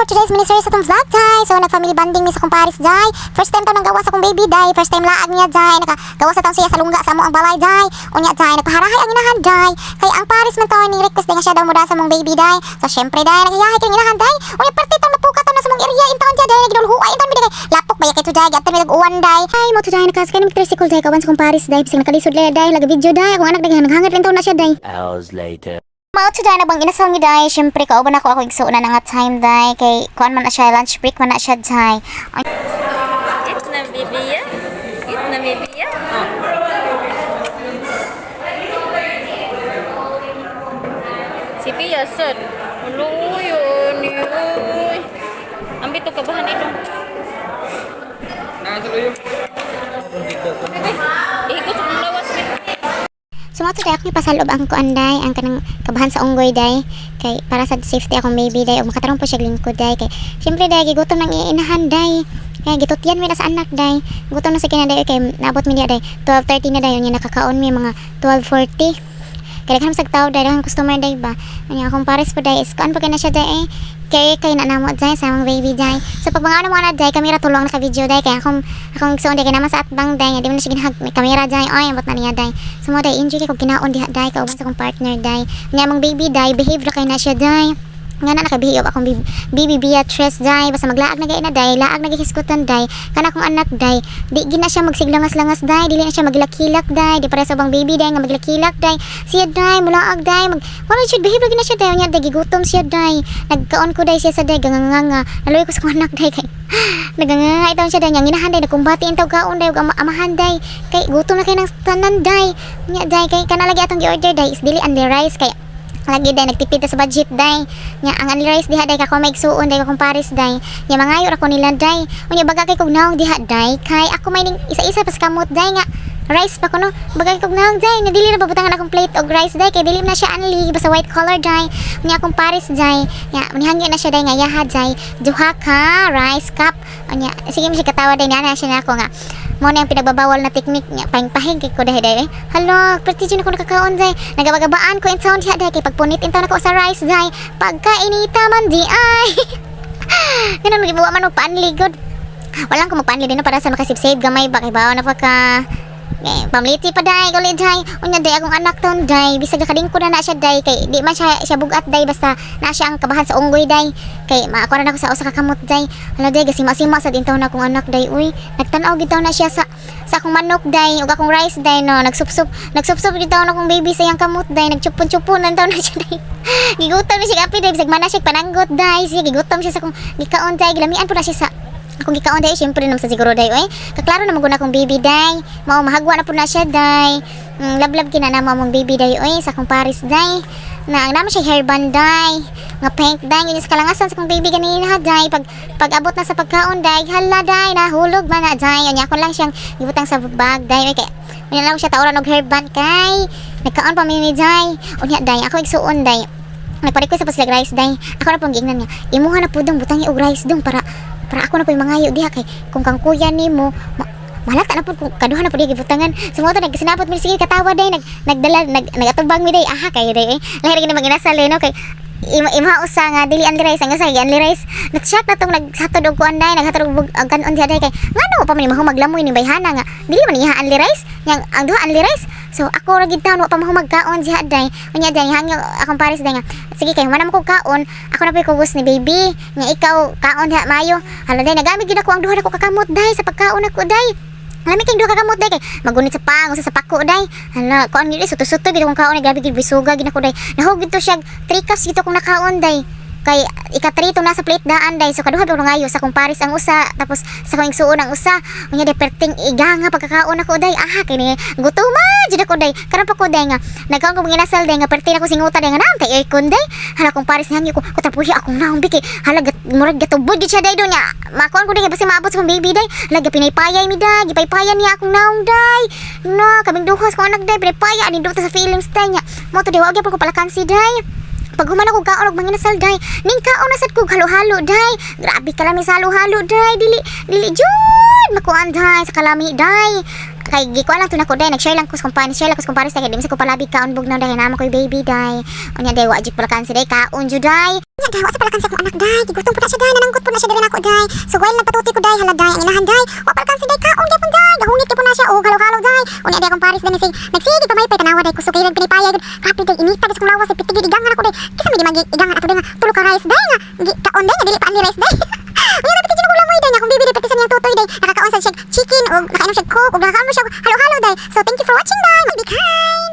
Today's mini series atong vlog, day. So nag-family bonding mi sa akong pares, day. First time taon nang gawa sa akong baby, day. First time laag niya, day. Nakagawa sa taon siya sa lungga sa amo ang balay, day. Unya, day, nagpaharahay ang inahan, day. Kay ang pares man taon ni request day nga siya daw mo sa mong baby, day. So syempre, day, naghiyahay kay inahan, day. Unya parte taon napuka taon na sa mong area in taon day, nagdulhuay in taon mi day. Lapok ba kay today, gattan mi uwan, day. Ay mo today nakasakay ni tricycle, day, kauban sa akong pares, day. Bisag nakalisod laya, day, laga video, day. Akong anak day naghangad rin taon na siya, day. Hours later. Mao to day, nabang inasal mi, day. Syempre kauban ako ako igsuonan nga time, day, kay kuan man na siya, lunch break man na siya, day. Eat na, baby, ya. Eat na, baby, ya. Oh. Si Pia, sad. Uy, uy, uy. Ambit to kabahan ito. Ikot sa kong lawas, baby. So mao to day, ako ipasalob ang kuan, day, ang kanang kabahan sa unggoy, day, kay para sa safety akong baby, day, ug makatarong po siya lingkod, day, kay syempre, day, gigutom nang iinahan, day. Kay gitutyan mi na sa anak, day. Gutom na sa kina, day, kay naabot mi diya, day, 12:30 na day, unya nakakaon mi mga 12:40. Kay daghan sa tao, day, daghang customer, day ba. Unya akong pares po, day, is kuan pa kay na siya, day, eh. Kay kay na namo, day, sa among baby, day. So pag mga ano mo na, day, kamera tulong naka video, day, kay akong akong igsuon, day, kay naman sa atbang, day, nga di mo na siya ginahag may kamera, day. Oy, ambot na niya, day. So mo, day, enjoy kay kog kinaon diha, day, kauban sa akong partner, day. Unya among baby, day, behave ra kay na siya, day. Nga na nakabihib akong baby Beatrice, day, basta maglaag na gay na, day, laag na gihisgutan, day. Kana akong anak, day, di gina siya magsiglangas-langas, day, dili na siya maglakilak, day, di para sa ubang baby, day, nga maglakilak, day. Siya, day, mulaag, day, mag wala siya, behave lagi na siya, day. Unya, day, gigutom siya, day. Nagkaon ko, day, siya sa day ganganganga. Naluoy ko sa akong anak, day, kay naganganga itaw siya, day. Nya nginahan, day, nagkumbati intaw kaon, day, ug amahan, day, kay gutom na kay nang tanan, day. Nya, day, kay kana lagi atong gi-order, day, is dili only rice, kay lagi, day, nagtipid ta sa budget, day. Nya ang only rice diha, day, kako may igsuon, day, akong pares, day. Nya mangayo ra ko nila, day. Unya baga kay kog naong diha, day, kay ako may ning isa-isa pa sa kamot, day, nga rice pa kuno. Bagay kog naong, day, nga dili na babutangan akong plate og rice, day, kay dili na siya only, basta white color, day. Unya akong pares, day, nya manihangyo na siya, day, nga yaha, day, duha ka rice cup. Unya sige mo siya katawa, day, niya na siya nako nga mo na yung pinagbabawal na teknik niya, pahing-pahing kay ko day day eh. Hala, perti jud ako nakakaon, day. Nagabagabaan ko in town diha, day, kay pagpunit in town ako sa rice, day, pagkainita man di ay. Ganun magibuwa man og paanli gud. Walang ko magpaanli din no, para sa makasave-save gamay ba, kay bawa na pa ka. Eh, pamliti pa, day, uli, day. Unya, day, akong anak taon, day. Bisag nakalingkod na na siya, day, kay di man siya siya bugat, day, basta na siya ang kabahan sa unggoy, day. Kay maako na ako sa usa ka kamot, day. Hala, day, gasima-sima sa din taon akong anak, day. Uy, nagtan-aw gid na siya sa akong manok, day, ug akong rice, day, no. Nagsupsup, nagsupsup gid taon akong baby sa iyang kamot, day. Nagchupon-chupon taon na siya, day. Gigutom na siya kapi, day, bisag man na siya pananggot, day. Siya gigutom siya sa akong gikaon, day. Gilamian po na siya sa akong gikaon, day. Syempre naman sa siguro, day, oy. Kaklaro na maguna akong baby, day. Mao mahagwa na po na siya, day. Lablab kina na mo among baby, day, oy, sa akong pares, day. Na ang naman siya hairband, day. Nga pink, day, yun sa kalangasan sa akong baby ganina, day. Pag pag-abot na sa pagkaon, day, hala, day, nahulog man na, day. Unya ako lang siyang gibutang sa bag, day, oy, kay unya lang siya tauran og hairband kay nagkaon pa mi ni, day. Unya, day, ako igsuon, day. Nagpa-request pa sila rice, day. Ako na pong giingnan niya. Imuha na po dong, butangi og rice dong para ako na po yung mangayo diha, kay kung kang kuya nimo malata na po kung kaduha na po diha gibutangan. So mo to nagsinapot mi, sige katawa, day, nagdala nagatubang mi, day. Aha kay day eh. Lahi ra gid maginasal, eh, no, kay ima ima usa nga dili only rice, ang usa only rice. Nag-shock na tong nagsatod og kuan, day, naghatod og ang kanon diha, day, kay ngano pa man ni mahumaglamoy ni bayhana nga dili man iha only rice, yang ang duha only rice. So ako ra gid taon wa pa mahumagkaon diha, day. Unya, day, hangyo akong pares, day, nga sige, kay human mo kog kaon, ako na po'y kubos ni baby nga ikaw kaon diha mayo. Hala, day, nagamit gid ako ang duha nako kakamot, day, sa pagkaon ako, day. Lami kay duha ka kamot, day, kay magunit sa pang usa sa pako, day. Hala, kuan gid, suto-suto gid akong kaon, grabe gid bisuga gid ako, day. Nahog gid to siya 3 cups gid akong nakaon, day. Kay ika-3 to nasa plate daan, day. So kaduha ba ngayo sa akong pares ang usa, tapos sa akong igsuon ang usa. Unya, day, perting iga nga pagkakaon ako, day. Aha kay ni gutoma jud ako, day. Karon pa ko, day, nga nagkaon ko manginasal, day, nga perting ako singuta, day, nga naam tay aircon, day. Hala, akong pares hangyo ko kutapuhi akong naong biki. Hala, murag gatubod gid siya, day, do niya. Makuan ko, day, kay basta maabot sa akong baby, day. Hala, pinaypayay mi, day. Gipaypayan niya akong naong, day. No, kaming duha sa akong anak, day, pinaypaya ani sa feelings, day, nya. Mo to, day, wa gyapon ko palakansi, day. Pag human ako kaon og manginasal, day, ning kaon na sad kog halo-halo, day. Grabe kalami sa halo-halo, day. Dili dili jud makuan, day, sa kalami, day. Kay gikuan lang to nako, day, nag-share lang ko sa kumpare, share lang ko sa kumpare kay di man sa ko palabig kaon bugnaw, day, naa man koy baby, day. Unya, day, wa jud palakan si day kaon jud, day. Unya, day, wa sa palakan sa akong anak, day. Gigutom po na siya, day, nananggot po na siya diri nako, day. So while nagpatuti ko, day, hala, day, ang inahan, day, wa palakan si day kaon gyapon, day. Gahungit gyapon na siya og halo-halo, day. Unya, day, akong pares, day, sig nagsige pamaypay, tanawa, day, kusog kay pinipayay gud. Grabe, day, inita gid sa akong lawas, pitig gid igangan ako, day. Kisa may di magi igangan ato, day, nga tulo ka rice, day, nga gi kaon, day, nga dili pa ani rice, day. Unya, dapat jud ko lamoy, day, nga akong baby, day, pati sa niyang tutoy, day, nakakaon sa siya chicken og nakainom siya Coke og nakakaon mo siya halo-halo, day. So thank you for watching, day. Be kind.